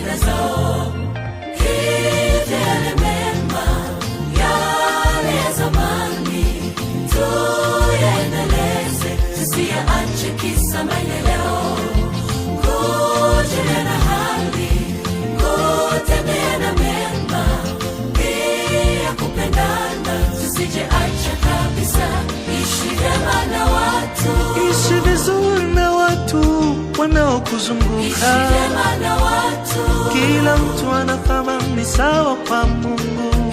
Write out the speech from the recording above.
mila zao. Hivyo yale mema, yale ya zamani tuyaendeleze, tusiyaache kisa maendeleo. Kujuliana hali, kutendeana mema, pia kupendana, tusije acha kabisa. Ishi vyema na watu, Ishi vizuri na watu ishi wanaokuzunguka. Vyema na watu. Kila mtu ana thamani sawa kwa Mungu.